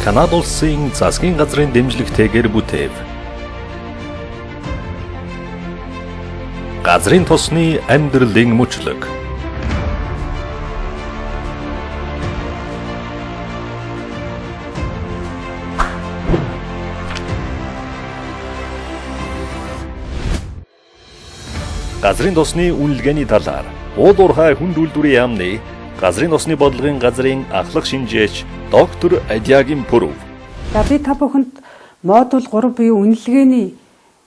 Канада улсын засгийн газрын дэмжлэгтэйгээр бүтээв. Газрын тосны амьдралын мөчлөг. Газрын тосны үнэлгээний талаар Уул уурхай хүнд үйлдвэрийн яамны газрын тосны бодлогын газрын ахлах шинжээч доктор Адиагийн Пүрэв. За би та бүхэнд модуль 3 буюу үнэлгээний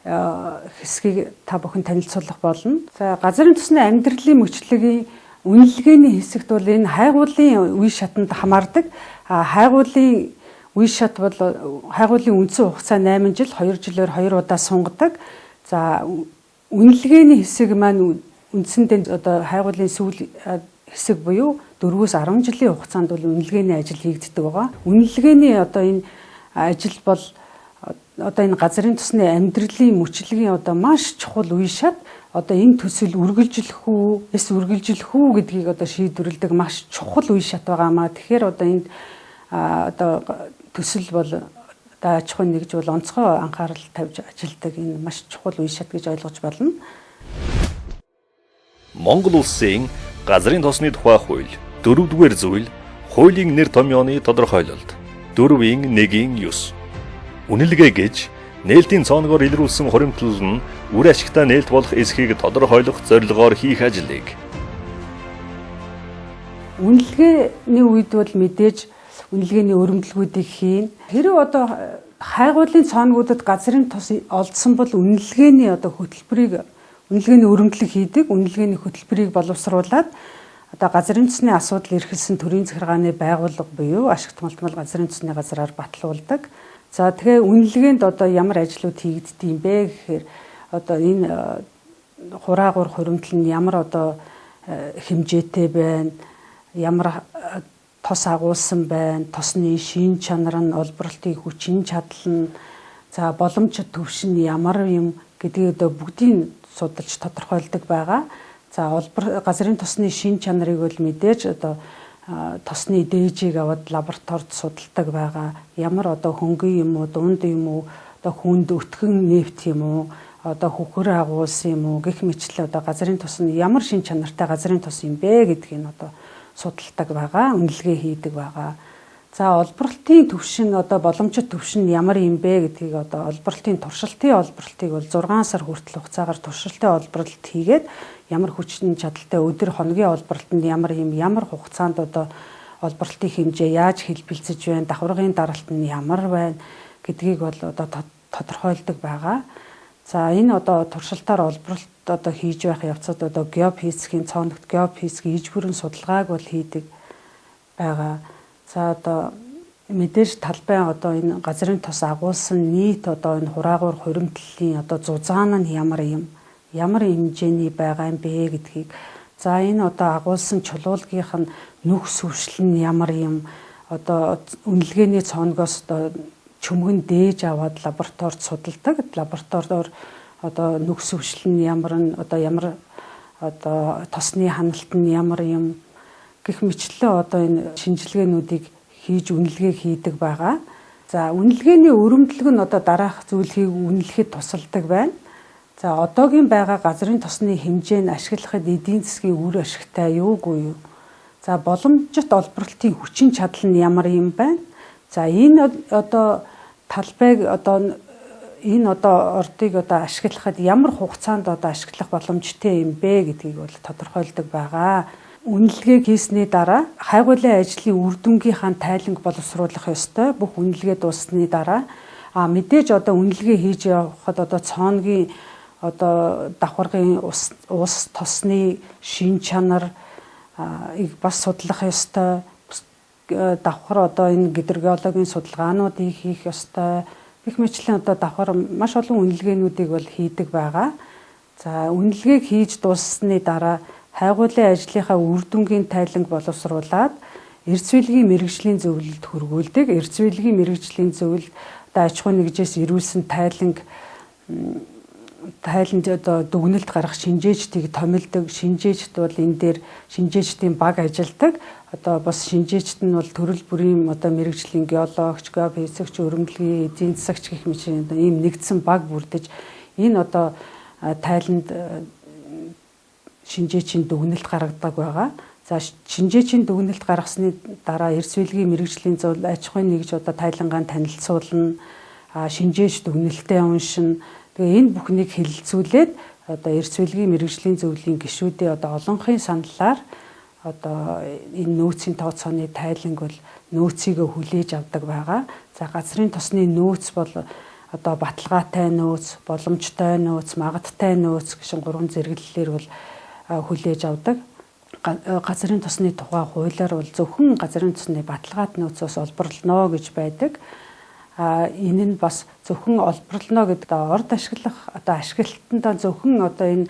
хэсгийг та бүхэн танилцуулах болно. За газрын тосны амьдралын мөчлөгийн үнэлгээний хэсэгт бол энэ хайгуулын үе шатанд хамаардаг. Хайгуулын үе шат бол хайгуулын үндсэн хугацаа 8 жил, 2 жилээр 2 удаа сунгадаг. За үнэлгээний хэсэг маань үндсэндээ одоо хайгуулын сүүл хэсэг буюу 4-өөс 10 жилийн хугацаанд бол үнэлгээний ажил хийгддэг байгаа. Үнэлгээний одоо энэ ажил бол одоо энэ газрын тосны амьдралын мөчлөгийн одоо маш чухал үе шат, одоо энэ төсөл үргэлжлэх үү, эс үргэлжлэх үү гэдгийг одоо шийдвэрлэдэг маш чухал үе шат байгаамаа. Тэгэхээр одоо энд одоо төсөл бол одоо аж ахуйн нэгж бол онцгой анхаарал тавьж ажилладаг энэ маш чухал үе шат гэж ойлгож байна. Монгол улсын газрын тосны тухай хууль 4-р зүйл хуулийн нэр томьёоны тодорхойлолт 4-1-9. Үнэлгээ гэж нээлтийн цооногоор илрүүлсэн хуримтлал нь үр ашигтай нээлт болох эсхийг тодорхойлох зорилгоор хийх ажлыг. Үнэлгээний үед бол мэдээж үнэлгээний өрөмдлгүүдийг хийн. Хэрэг одоо хайгуулын цооногуудад газрын тос олдсон бол үнэлгээний одоо хөтөлбөрийг үнэлгээний өрөмдлөг хийдэг, үнэлгээний хөтөлбөрийг боловсруулад одоо газрын тосны асуудал эрхэлсэн төрийн захиргааны байгууллага буюу ашигт малтмал газрын тосны газраар батлуулдаг. За тэгэхээр үнэлгээнд одоо ямар ажлууд хийгддэг юм бэ гэхээр одоо энэ хураагуур хуримтлал нь ямар одоо хэмжээтэй байна, ямар тос агуулсан байна, тосны шин чанар нь, олборлтын хүчин чадал нь, за боломж төвшин ямар юм гэдгийг одоо бүгдийг судалж тодорхойлдог байгаа. За олбор газрын тосны шин чанарыг бол мэдээж одоо тосны дээжийг аваад лабораторид судалдаг байгаа. Ямар одоо хөнгөн юм уу, дунд юм уу, одоо хүнд өтгөн нефть юм уу, одоо хөхөр агуулсан юм уу гэх мэтлээ одоо газрын тос нь ямар шин чанартай газрын тос юм бэ гэдгийг нь одоо судалдаг байгаа, үнэлгээ хийдэг байгаа. За олборлтын төвшин одоо боломжит төвшин ямар юм бэ гэдгийг одоо олборлтын туршилтын олборлтыг бол 6 сар хүртэл хугацаагаар туршилтын олборлолт хийгээд ямар хүчин чадалтай өдөр хоногийн олборлтонд ямар юм ямар хугацаанд одоо олборлтын хэмжээ яаж хэлбэлцэж байна, давхаргын даралт нь ямар байна гэдгийг бол одоо тодорхойлдог байгаа. За энэ одоо туршилтаар олборлолт одоо хийж байх явцад одоо геофизикийн цооногт геофизикийн ижбүрэн судалгааг бол хийдэг байгаа. За одоо мэдээж талбай одоо энэ газрын тос агуулсан нийт одоо энэ хураагуур хуримтлалын одоо зузаан нь ямар юм, ямар хэмжээний байгаа юм бэ гэдгийг, за энэ одоо агуулсан чулуулгийнх нь нүх сүвшил нь ямар юм, одоо үнэлгээний цооногоос одоо чөмгөн дээж аваад лабораторид судалдаг. Лабораториор одоо нүх сүвшил нь ямар нь одоо ямар одоо тосны ханалт нь ямар юм гэх мэтлээ одоо энэ шинжилгээнүүдийг хийж үнэлгээ хийдэг байгаа. За үнэлгээний өрөмдлөг нь одоо дараах зүйлийг үнэлэхэд тусалдаг байна. За одоогийн байгаа газрын тосны хэмжээ нь ашиглахад эдийн засгийн үр ашигтай юу үгүй юу? За боломжит олборлтын хүчин чадал нь ямар юм байна? За энэ одоо талбайг одоо энэ одоо ордыг одоо ашиглахад ямар хугацаанд одоо ашиглах боломжтой юм бэ гэдгийг бол тодорхойлдог байгаа. Үнэлгээ хийсний дараа хайгуулын ажлын үр дүнгийнхаа тайланг боловсруулах ёстой. Бүх үнэлгээ дууссаны дараа мэдээж одоо үнэлгээ хийж явхад одоо цооногийн одоо давхаргын ус тосны шин чанар ийг бас судлах ёстой. Давхар одоо энэ гидрогеологийн судалгаануудыг хийх ёстой. Гэх мэтлэн одоо давхар маш олон үнэлгээнүүдийг бол хийдэг байгаа. За үнэлгээг хийж дууссаны дараа хайгуулын ажлынхаа үр дүнгийн тайланг боловсруулад эрдэс билгийн мэргэжлийн зөвлөлд хүргүүлдэг. Эрдэс билгийн мэргэжлийн зөвлөлд одоо аж ахуйн нэгжээс ирүүлсэн тайланг Тайланд одоо дүгнэлт гаргах шинжээчдийг томилдог. Шинжээчд бол энэ дээр шинжээчдийн баг ажилладаг. Одоо бас шинжээчд нь бол төрөл бүрийн одоо мэргэжлийн геологч, геофизикч, өрөмдлөгийн эдийн засагч гэх мэт ийм нэгдсэн баг бүрдэж энэ одоо тайланд шинжээчийн дүгнэлт гаргадаг байгаа. За, шинжээчийн дүгнэлт гаргасны дараа эрс бэлгийн мэргэжлийн зөвлөл аж ахуйн нэгж одоо тайлангаан танилцуулна, шинжээч дүгнэлтээ уншина. Тэгээ энэ бүхнийг хэлэлцүүлээд одоо эрс бэлгийн мэргэжлийн зөвлөлийн гишүүдийн одоо олонхын саналаар одоо энэ нөөцийн тооцооны тайланг бол нөөцийгөө хүлээж авдаг байгаа. За, газрын тосны нөөц бол одоо баталгаатай нөөц, боломжтой нөөц, магадтай нөөц гэсэн гурван зэрэглэлээр бол хүлээж авдаг. Газрын тосны тухай хуулиар бол зөвхөн газрын тосны баталгаат нөөцөөс олборлоно гэж байдаг. Энэ нь бас зөвхөн олборлоно гэдэг орд ашиглах одоо ашиглалтандаа зөвхөн одоо энэ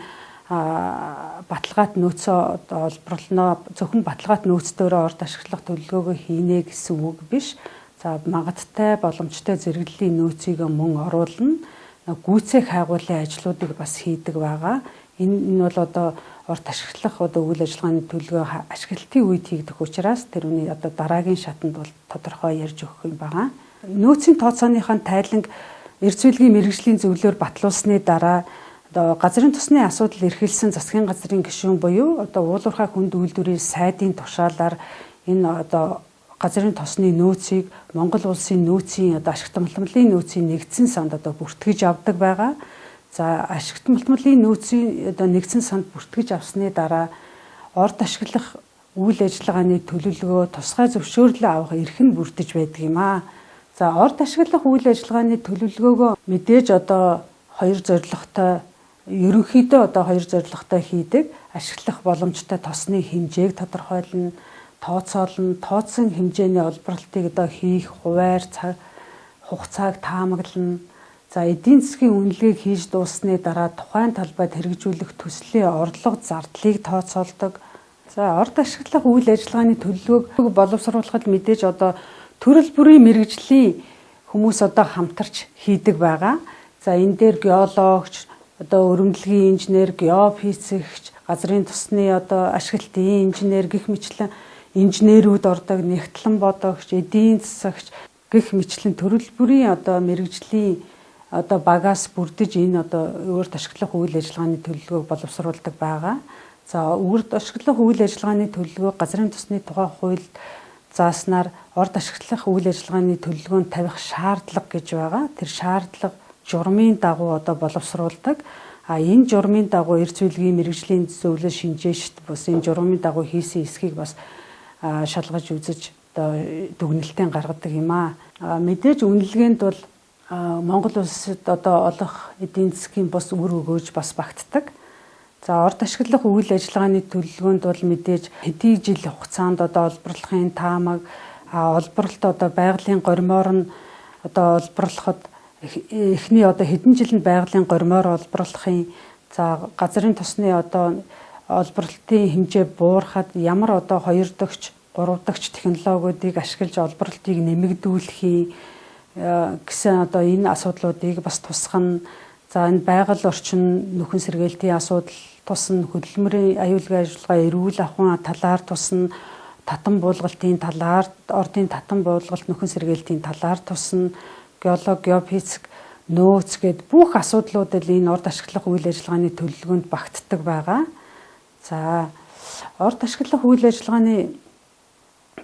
баталгаат нөөцөө одоо олборлоно, зөвхөн баталгаат нөөцдөөрөө орд ашиглах төлөвлөгөөгөө хийнэ гэсэн үг биш. За, магадтай, боломжтой зэрэглэлийн нөөцийг мөн оруулна. Гүйцээх хайгуулын ажлуудыг бас хийдэг байгаа. Энэ бол одоо орд ашиглах одоо үйл ажиллагааны төлөвлөгөө ашиглалтын үед хийгдэх учраас тэрний одоо дараагийн шатанд бол тодорхой ярьж өгөх юм байгаа. Нөөцийн тооцооныхоо тайланг эрс бэлгийн мэргэжлийн зөвлөлөөр батлуулсны дараа одоо газрын тосны асуудал эрхэлсэн засгийн газрын гишүүн буюу одоо уулуурхай хүнд үйлдвэрийн сайдын тушаалаар энэ одоо газрын тосны нөөцийг Монгол улсын нөөцийн одоо ашигт малтмалын нөөцийн нэгдсэн санд одоо бүртгэж авдаг байгаа. За, ашигт малтмалын нөөцийн одоо нэгдсэн санд бүртгэж авсны дараа орд ашиглах үйл ажиллагааны төлөвлөгөө, тусгай зөвшөөрлөө авах эрх нь бүрдэж байдаг юм аа. За, орд ашиглах үйл ажиллагааны төлөвлөгөөгөө мэдээж одоо хоёр зорилготой, ерөнхийдөө одоо хоёр зорилготой хийдэг. Ашиглах боломжтой тосны хэмжээг тодорхойлно, тооцоолно, тооцсон хэмжээний олборлолтыг одоо хийх хуваар цаг хугацааг таамаглана. За, эдийн засгийн үнэлгээг хийж дууссаны дараа тухайн талбайд хэрэгжүүлэх төслийн орлого зардлыг тооцоолдог. За, орд ашиглах үйл ажиллагааны төлөвлөгөөг боловсруулахад мэдээж одоо төрөл бүрийн мэргэжлийн хүмүүс одоо хамтарч хийдэг байгаа. За, энэ дээр геологч, одоо өрөмдлөгийн инженер, геофизикч, газрын тосны одоо ашиглалтын инженер гэх мэтлэн инженерүүд ордог, нягтлан бодогч, эдийн засагч гэх мэтлэн төрөл бүрийн одоо мэргэжлийн одоо багаас бүрдэж энэ одоо өөрт ашиглах үйл ажиллагааны төлөвлөгөөг боловсруулдаг байгаа. За, өөрт ашиглах үйл ажиллагааны төлөвлөгөө газрын тосны тухай хуульд зааснаар орд ашиглах үйл ажиллагааны төлөвлөгөөнд тавих шаардлага гэж байгаа. Тэр шаардлага журмын дагуу одоо боловсруулдаг. А энэ журмын дагуу эрс бэлгийн мэргэжлийн зөвлөл шинжээчд бас энэ журмын дагуу хийсэн эсхийг бас шалгаж үзэж одоо дүгнэлтээ гаргадаг юм аа. Мэдээж үнэлгээнд бол Монгол улсад одоо олох эдийн засгийн бус үр өгөөж бас багтдаг. За, орд ашиглах үйл ажиллагааны төлөвлөгөөнд бол мэдээж хэдий жил хугацаанд одоо олборлохын таамаг, олборлолт одоо байгалийн гормоор нь одоо олборлоход эхний одоо хэдэн жилд байгалийн гормоор олборлохын, за газрын тосны одоо олборлолтын хэмжээ буурахад ямар одоо хоёр дагч, гурав дагч технологиудыг ашиглаж олборлолтыг нэмэгдүүлэхийг гэсэн одоо энэ асуудлуудыг бас тусгана. За, энэ байгаль орчин нөхөн сэргээлтийн асуудал тусна, хөдөлмөрийн аюулгүй ажиллагаа, эрүүл ахуйн талаар тусна, татан буулгалтын талаар, ордын татан буулгалт нөхөн сэргээлтийн талаар тусна, геолог, геофизик нөөц гээд бүх асуудлууд л энэ орд ашиглах үйл ажиллагааны төлөвлөгөөнд багтдаг байгаа. За, орд ашиглах үйл ажиллагааны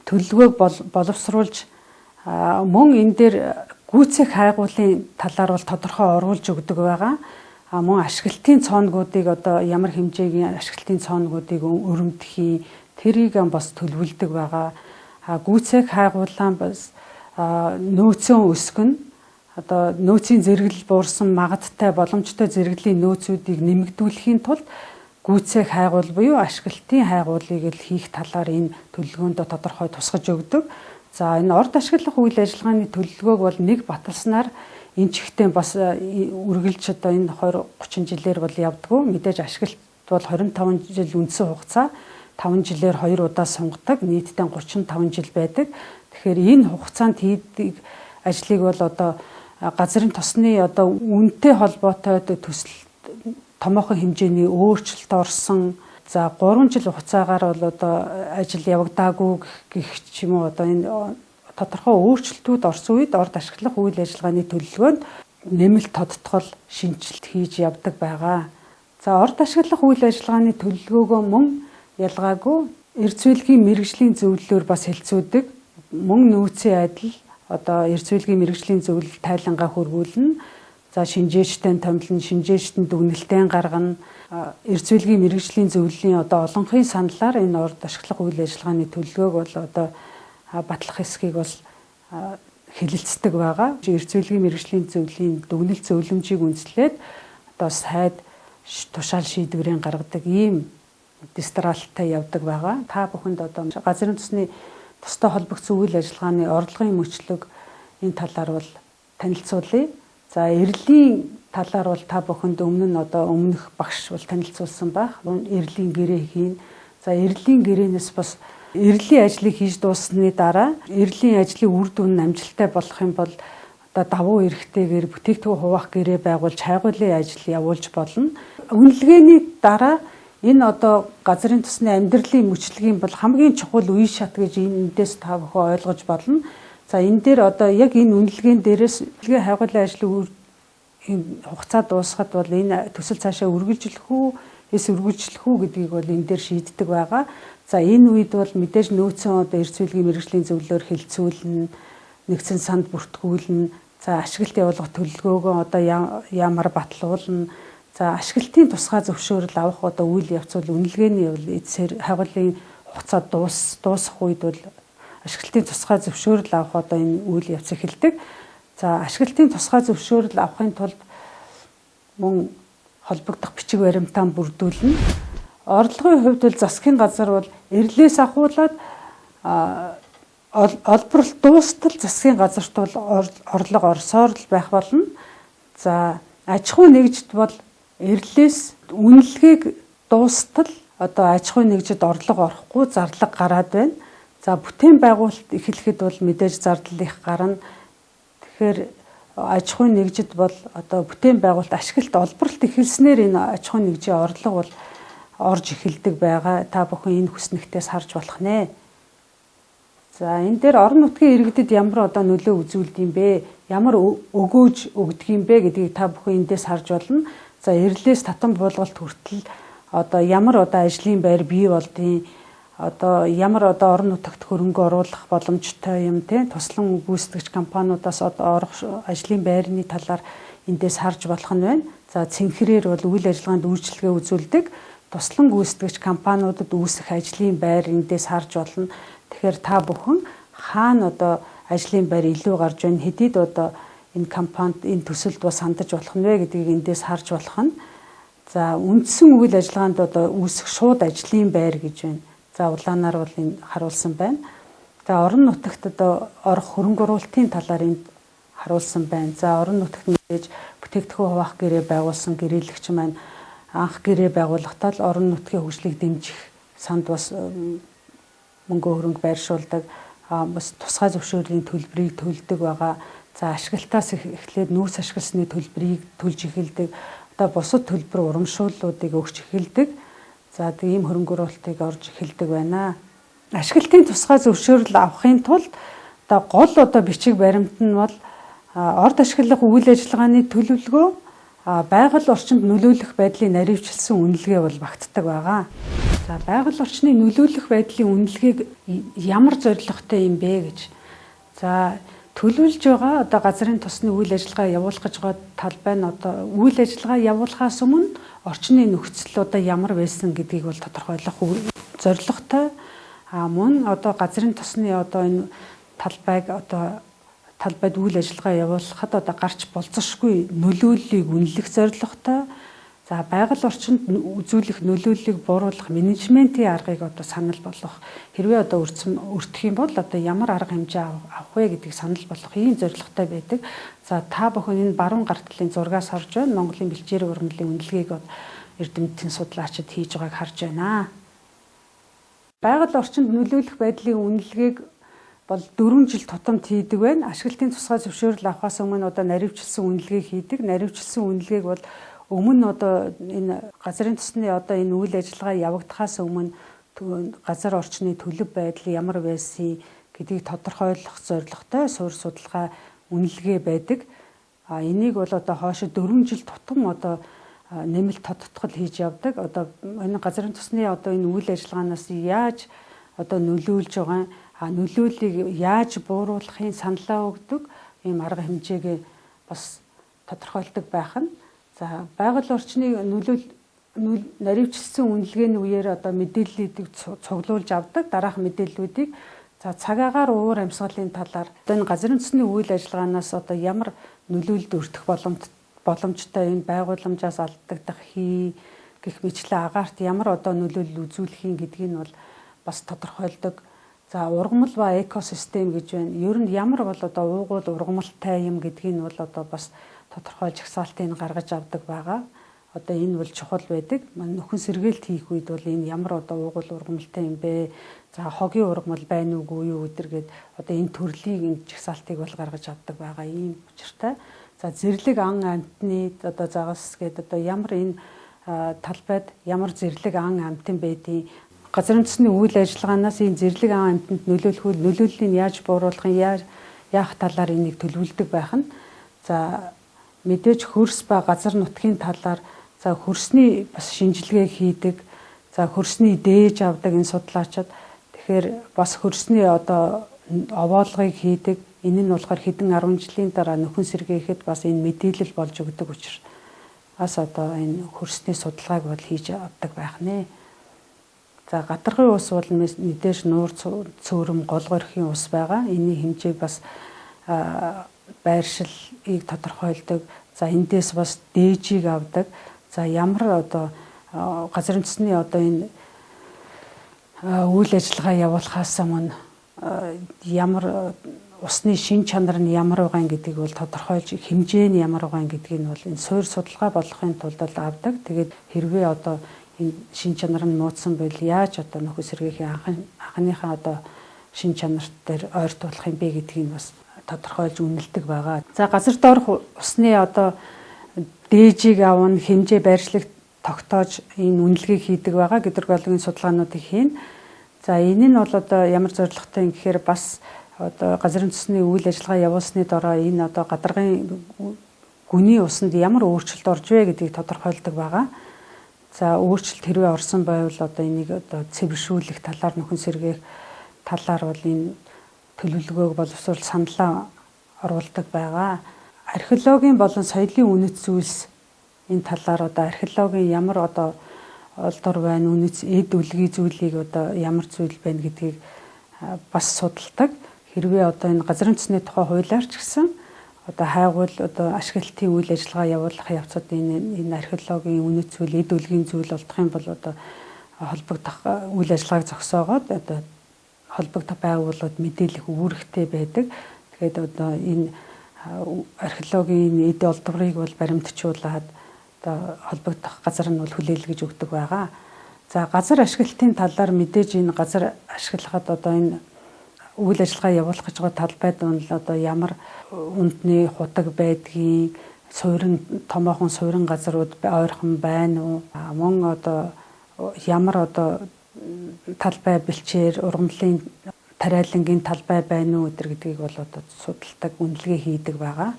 төлөвлөгөөг боловсруулж мөн энэ дээр гүйцэх хайгуулын талаар бол тодорхой оруулж өгдөг байгаа. А мөн ашиглалтын цооногуудыг одоо ямар хэмжээгийн ашиглалтын цооногуудыг өрөмдөхийг тэрийг бас төлөвлөдөг байгаа. А гүйцэх хайгуулаа бас нөөцөн өсгөн, одоо нөөцийн зэрэглэл буурсан магадтай, боломжтой зэрэглэлийн нөөцүүдийг нэмэгдүүлэхийн тулд гүйцэх хайгуул буюу ашиглалтын хайгуулыг л хийх талаар энэ төлөвлөгөөнд тодорхой тусгаж өгдөг. За, энэ орд ашиглах үйл ажиллагааны төлөвлөгөөг бол нэг баталснаар энэ чигтээ бас үргэлж одоо энэ 20 30 жилээр бол явдггүй. Мэдээж ашиглалт бол 25 жил үндсэн хугацаа, 5 жилээр 2 удаа сунгадаг, нийтдээ 35 жил байдаг. Тэгэхээр энэ хугацаанд хийдэг ажлыг бол одоо газрын тосны одоо үнэтэй холбоотой төсөл томоохон хэмжээний өөрчлөлт орсон. За 3 жил хугацаагаар бол одоо ажил явагдаагүй гэх ч юм уу, одоо энэ тодорхой өөрчлөлтүүд орсон үед орд ашиглах үйл ажиллагааны төлөвлөгөөнд нэмэлт тодтгол шинэчлэлт хийж явдаг байгаа. За орд ашиглах үйл ажиллагааны төлөвлөгөөгөө мөн ялгаагүй эрдэс бүлгийн мэргэжлийн зөвлөлөөр бас хэлцүүдэг. Мөн нөөцийн адил одоо эрдэс бүлгийн мэргэжлийн зөвлөл тайлангаа хөргүүлнэ. За шинжээчтэй томилно, шинжээчтэн дүгнэлтээ гаргана. Эрдэс бүлгийн мэргэжлийн зөвлөлийн одоо олонхын саналаар энэ орд ашиглах үйл ажиллагааны төлөвлөгөөг бол одоо батлах хэсгийг бол хэлэлцдэг байгаа. Эрдэс бүлгийн мэргэжлийн зөвлөлийн дүгнэлт зөвлөмжийг үндэслээд одоо сайд тушаал шийдвэрийн гаргадаг ийм дистралтай явдаг байгаа. Та бүхэнд одоо газрын тосны тостой холбогдсон үйл ажиллагааны орлогын мөчлөг энэ талаар бол танилцуулъя. За эрлийн талаар бол та бүхэнд өмнө нь одоо өмнөх багш бол танилцуулсан байх. Эрлийн гэрээ хийн. За эрлийн гэрээнээс бас эрлийн ажлыг хийж дууссаны дараа эрлийн ажлын үр дүн нь амжилттай болох юм бол одоо давуу эрхтэйгээр бүтээгдэхүүн хуваах гэрээ байгуулж хайгуулын ажил явуулж болно. Үнэлгээний дараа энэ одоо газрын тосны амьдралын мөчлөгийн бол хамгийн чухал үе шат гэж эндээс та бүхэн ойлгож болно. За энэ дээр одоо яг энэ үнэлгээн дээрээс үнэлгээ хайгуулын ажлын хугацаа дуусахад бол энэ төсөл цаашаа үргэлжлэх үү, эс үргэлжлэх үү гэдгийг бол энэ дээр шийддэг байгаа. За энэ үед бол мэдээж нөөцөн одоо эрдэс бүлгийн мэргэжлийн зөвлөлөөр хэлцүүлнэ, нэгдсэн санд бүртгүүлнэ. За ашиглалт явуулах төлөвлөгөөгөө одоо ямар батлуулна. За ашиглалтын тусгай зөвшөөрөл авах одоо үйл явц бол үнэлгээний бол эцсээр хайгуулын хугацаа дуусах үед бол ашиглалтын тусгай зөвшөөрөл авах одоо энэ үйл явц эхэлдэг. За ашиглалтын тусгай зөвшөөрөл авахын тулд мөн холбогдох бичиг баримтаа бүрдүүлнэ. Орлогын хувьд бол засгийн газар бол эрлээс ахуулаад олборлолт дуустал засгийн газарт бол орлого орсоор л байх болно. За аж ахуй нэгжид бол эрлээс үнэлгээг дуустал одоо аж ахуй нэгжид орлого орохгүй зарлага гараад байна. За бүтээн байгуулалт эхлэхэд бол мэдээж зардал их гарна. Тэгэхээр аж ахуйн нэгжид бол одоо бүтээн байгуулалт ашиглалт олборлолт эхэлснээр энэ аж ахуйн нэгжийн орлого бол орж эхэлдэг байгаа. Та бүхэн энэ хүснэгтээс харж болох нэ. За энэ дээр орон нутгийн иргэдэд ямар одоо нөлөө үзүүлдэг юм бэ? Ямар өгөөж өгдөг юм бэ гэдгийг та бүхэн эндээс харж болно. За эрлээс татан буулгалт хүртэл одоо ямар одоо ажлын байр бий болдیں۔ Одоо ямар одоо орон нутагт хөрөнгө оруулах боломжтой юм те, туслан гүйцэтгэгч компаниудаас одоо орох ажлын байрны талаар эндээс харж болох нь байна. За цэнхрээр бол үйл ажиллагаанд үйлчилгээ үзүүлдэг туслан гүйцэтгэгч компаниудад үүсэх ажлын байр эндээс харж болно. Тэгэхээр та бүхэн хаана одоо ажлын байр илүү гарч байна, хэдийд одоо энэ компанид энэ төсөлд бас хандаж болох нь вэ гэдгийг эндээс харж болох нь. За үндсэн үйл ажиллагаанд одоо үүсэх шууд ажлын байр гэж байна. За улаанаар бол энэ харуулсан байна. За орон нутагт одоо орох хөрөнгө оруулалтын талаар энд харуулсан байна. За орон нутагт мэдээж бүтээгдэхүүн хуваах гэрээ байгуулсан гэрээлэгч маань анх гэрээ байгуулахдаа л орон нутгийн хөгжлийг дэмжих санд бас мөнгө хөрөнгө байршуулдаг, бас тусгай зөвшөөрлийн төлбөрийг төлдөг байгаа. За ашиглалтаас эхлээд нүүрс ашигласны төлбөрийг төлж эхэлдэг. Одоо бусад төлбөр урамшууллуудыг өгч эхэлдэг. За ийм хөрөнгө оруулалтыг орж эхэлдэг байна. Ашиглалтын тусгай зөвшөөрөл авахын тулд одоо гол одоо бичиг баримт нь бол орд ашиглах үйл ажиллагааны төлөвлөгөө, байгаль орчинд нөлөөлөх байдлыг наривчилсан үнэлгээ бол багтдаг байгаа. За байгаль орчны нөлөөлөх байдлын үнэлгээг ямар зорилготой юм бэ гэж. За төлөвлөж байгаа одоо газрын тосны үйл ажиллагаа явуулах гэж байгаа талбай нь одоо үйл ажиллагаа явуулахаас өмнө орчны нөхцөл одоо ямар байсан гэдгийг бол тодорхойлох зорилготой. А мөн одоо газрын тосны одоо энэ талбайг одоо талбайд үйл ажиллагаа явуулахад одоо гарч болзошгүй нөлөөллийг үнэлэх зорилготой. За байгаль орчинд үзүүлэх нөлөөллийг бууруулах менежментийн аргыг одоо санал болгох. Хэрвээ одоо өртөх юм бол одоо ямар арга хэмжээ авах вэ гэдгийг санал болгох ийм зорилготой байдаг. За та бүхэн энэ баруун гар талын зургаас харж байна. Монголын бэлчээрийн ургамлын үнэлгээг эрдэмтдийн судлаачид хийж байгааг харж байна. Байгаль орчинд нөлөөлөх байдлын үнэлгээг бол 4 жил тутамд хийдэг байна. Ашиглалтын тусгай зөвшөөрөл авахаас өмнө одоо наривчилсан үнэлгээ хийдэг. Наривчилсан үнэлгээг бол Өмнө одоо энэ газрын тосны одоо энэ үйл ажиллагаа явагдахаас өмнө газар орчны төлөв байдал ямар байсан гэдгийг тодорхойлох зорилготой суурь судалгаа үнэлгээ байдаг. А энийг бол одоо хоошо 4 жил тутам одоо нэмэлт тодтгол хийж явдаг. Одоо энэ газрын тосны одоо энэ үйл ажиллагаанаас яаж одоо нөлөөлж байгаа, а нөлөөллийг яаж бууруулахын саналаа өгдөг ийм арга хэмжээгээ бас тодорхойлдог байх нь. За, байгаль орчны нөлөөл наривчлсан үнэлгээний үеэр одоо мэдээллүүдийг цуглуулж авдаг. Дараах мэдээллүүдийг, за, цаг агаар, уур амьсгалын талаар, одоо энэ газрын тосны үйл ажиллагаанаас одоо ямар нөлөөлөлд өртөх боломжтой, энэ байгууламжаас алдагдах хий гэх мэтлээ агаарт ямар одоо нөлөөлөл үзүүлэх юм гэдгийг нь бол бас тодорхойлдог. За, ургамал ба экосистем гэж байна. Ер нь ямар бол одоо уугуул ургамалтай юм гэдгийг нь бол одоо бас тодорхойлж жагсаалтыг гаргаж авдаг байгаа. Одоо энэ бол чухал байдаг. Нөхөн сэргээлт хийх үед бол энэ ямар одоо уугуул ургамалтай юм бэ? За, хогийн ургамал байна уугүй юу гэдэргээд одоо энэ төрлийн энэ жагсаалтыг бол гаргаж авдаг байгаа ийм учиртай. За, зэрлэг ан амьтны одоо загас гэдэг, одоо ямар энэ талбайд ямар зэрлэг ан амьтан байдгийг, газрын тосны үйл ажиллагаанаас энэ зэрлэг ан амьтанд нөлөөлөх үл нөлөөллийг яаж бууруулах юм, яах талаар энийг төлөвлөдөг байх нь. За, мэдээж хөрс ба газар нутгийн талаар, за, хөрсний бас шинжилгээ хийдэг. За, хөрсний дээж авдаг энэ судлаачид. Тэгэхээр бас хөрсний одоо овоолгыг хийдэг. Энэ нь болохоор хэдэн 10 жилийн дараа нөхөн сэргээхэд бас энэ мэдээлэл болж өгдөг учраас бас одоо энэ хөрсний судалгааг бол хийж авдаг байх нэ. За, гадаргын ус бол мэдээж нуур цөөрөм, гол горхийн ус байгаа. Энийн хэмжээг бас байршлыг тодорхойлдог. За, эндээс бас дээжийг авдаг. За, ямар одоо газрын тосны одоо энэ үйл ажиллагаа явуулахаас өмнө ямар усны шин чанар нь ямар байгаа юм гэдгийг бол тодорхойлж, хэмжээ нь ямар байгаа юм гэдгийг нь бол энэ суурь судалгаа болгохын тулд бол авдаг. Тэгээд хэрвээ одоо энэ шин чанар нь муудсан бол яаж одоо нөхөн сэргээхийн анхныхаа одоо шин чанарт дээр ойртуулах юм бэ гэдгийг бас тодорхойлж үнэлдэг байгаа. За, газар доорх усны одоо дээжийг авна, хэмжээ байршлыг тогтоож энэ үнэлгээг хийдэг байгаа. Гидрогеологийн судалгаануудыг хийн. За, энэ нь бол одоо ямар зорилготой юм гэхээр бас одоо газрын тосны үйл ажиллагаа явуулсны дараа энэ одоо гадаргын гүний усанд ямар өөрчлөлт орж вэ гэдгийг тодорхойлдог байгаа. За, өөрчлөлт хэрвээ орсон байвал одоо энийг одоо цэвэршүүлэх талаар, нөхөн сэргээх талаар бол энэ төлөвлөгөөг боловсруул саналаа оруулдаг байгаа. Археологийн болон соёлын үнэт зүйлс энэ талаар, одоо археологийн ямар одоо олдор байна, үнэт эд үлгий зүйлийг одоо ямар зүйл байна гэдгийг бас судалдаг. Хэрвээ одоо энэ газрын тосны тухай хуулиар ч гэсэн одоо хайгуул одоо ашиглалтын үйл ажиллагаа явуулах явцад энэ археологийн үнэт зүйл, эд үлгийн зүйл олдох юм бол одоо холбогдох үйл ажиллагааг зогсоогоод одоо холбогдох байгууллагууд мэдээлэх үүрэгтэй байдаг. Тэгээд одоо энэ археологийн эд олдворыг бол баримтжуулаад одоо холбогдох газар нь бол хүлээлгэж өгдөг байгаа. За, газар ашиглалтын талаар мэдээж энэ газар ашиглахад одоо энэ үйл ажиллагаа явуулах гэж байгаа талбайд нь одоо ямар үндний хутаг байдгийг, суурин томоохон суурин газрууд ойрхон байна уу? Мөн одоо ямар одоо талбай бэлчээр, ургамлын тариалангийн талбай байна уу гэдгийг бол одоо судалдаг, үнэлгээ хийдэг байгаа.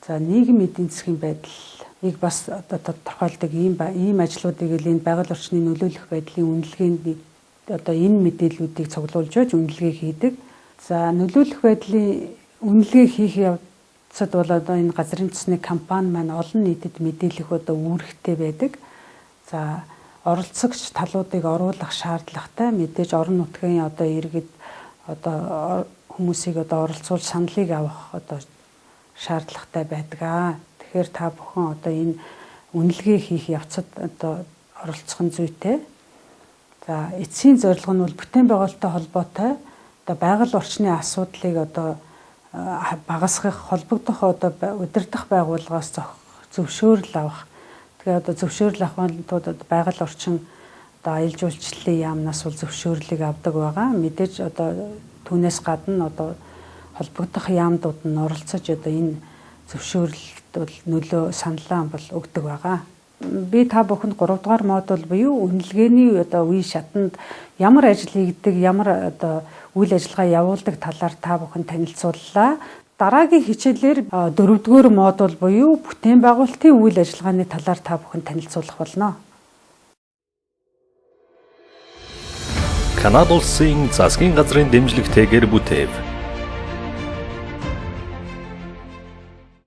За, нийгэм эдийн засгийн байдлыг бас одоо тодорхойлдог ийм ажлуудыг л энэ байгаль орчны нөлөөлөх байдлын үнэлгээнд одоо энэ мэдээллүүдийг цуглуулж байж үнэлгээ хийдэг. За, нөлөөлөх байдлын үнэлгээ хийх явцад бол одоо энэ газрын тосны компани маань олон нийтэд мэдээлэх одоо үүрэгтэй байдаг. За, оролцогч талуудыг оруулах шаардлагатай. Мэдээж орон нутгийн одоо иргэд, одоо хүмүүсийг одоо оролцуулж саналыг авах одоо шаардлагатай байдаг аа. Тэгэхээр та бүхэн одоо энэ үнэлгээ хийх явцад одоо оролцох нь зүйтэй. За, эцсийн зорилго нь бол бүтээн байгуулалттай холбоотой одоо байгаль орчны асуудлыг одоо багасгах, холбогдох одоо удирдах байгууллагаас зөвшөөрөл авах. Тэгээ одоо зөвшөөрөл авахын тулд байгаль орчин одоо аялал жуулчлалын яамнаас бол зөвшөөрлийг авдаг байгаа. Мэдээж одоо түүнээс гадна одоо холбогдох яамдууд нь оролцож одоо энэ зөвшөөрөлд бол нөлөө саналаа бол өгдөг байгаа. Би та бүхэнд 3 дугаар модуль буюу үнэлгээний одоо үе шатанд ямар ажил хийгдэг, ямар одоо үйл ажиллагаа явуулдаг талаар та бүхэн танилцууллаа. Дараагийн хичээлээр 4-р модуль буюу бүтээн байгуулалтын үйл ажиллагааны талаар та бүхэн танилцуулах болно. Канада улсын засгийн газрын дэмжлэгтэйгээр бүтээв.